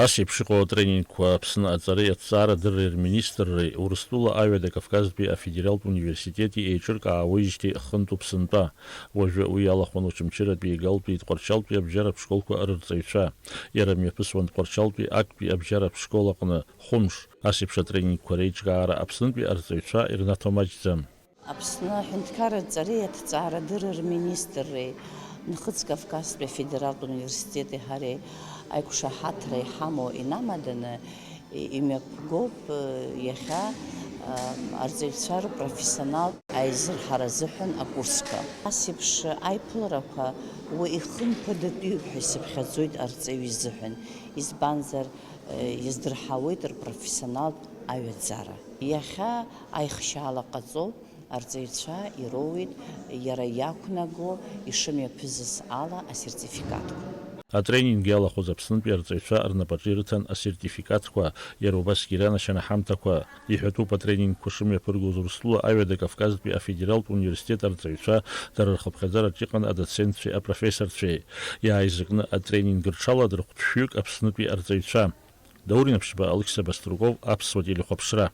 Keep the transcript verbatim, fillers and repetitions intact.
Ас еиԥш иҟоу атренингқәа Аԥсны аҵареи аҭҵаарадырреи рминистрреи Урыстәыла Аҩада Кавказтәи афедералтә университети еиҿыркаауеижьҭеи хынтәуп сынтәа. Уажәы уи иалахәын Очамчыратәи, Егалтәи, Тҟәарчалтәи абжьаратә школқәа рырҵаҩцәа. Иара мҩаԥысуан Тҟәарчалтәи актәи абжьаратә школ аҟны хәымш. Ас еиԥш атренингқәа реиҿкаара Аԥснытәи арҵаҩцәа ирнаҭо маҷӡам. Аԥсны аҳәынҭқарра аҵареи аҭҵаарадырреи рминистрреи, Нхыҵ Кавказтәи афедералтә университети ҳареи аиқәшаҳаҭра иҳамоу инамаданы, и-, имҩаԥгоуп, э, иахьа, э, арҵаҩцәа рпрофессионалтә аизырҳара азыҳәан акурсқәа. Ас еиԥш аиԥыларақәа уи ихымԥадатәиуп ҳәа исыԥхьаӡоит арҵаҩы изыҳәан, избанзар, э, иаздырҳауеит рпрофессионалтә аҩаӡара. Иахьа аихшьаала ҟаҵоуп, арҵаҩцәа ироуеит иара иақәнаго ишымҩаԥызаз ала асертификатқәа. Атренинг иалахәыз Аԥснытәи арҵаҩцәа рнапаҿы ирыҭан асертификатқәа, иара убасгьы иранашьан аҳамҭақәа. Иҳәатәуп атренингқәа шымҩаԥыргоз Урыстәыла Аҩада Кавказтәи афедералтә университет арҵаҩцәа, дара рхыԥхьаӡараҿ иҟан адоцентцәеи апрофессорцәеи. Иааизакны атренинг рҽаладырхәт шәҩык Аԥснытәи арҵаҩцәа. Даур Инаԥшьба, Алықьса Баструков, Аԥсуа телехәаԥшра.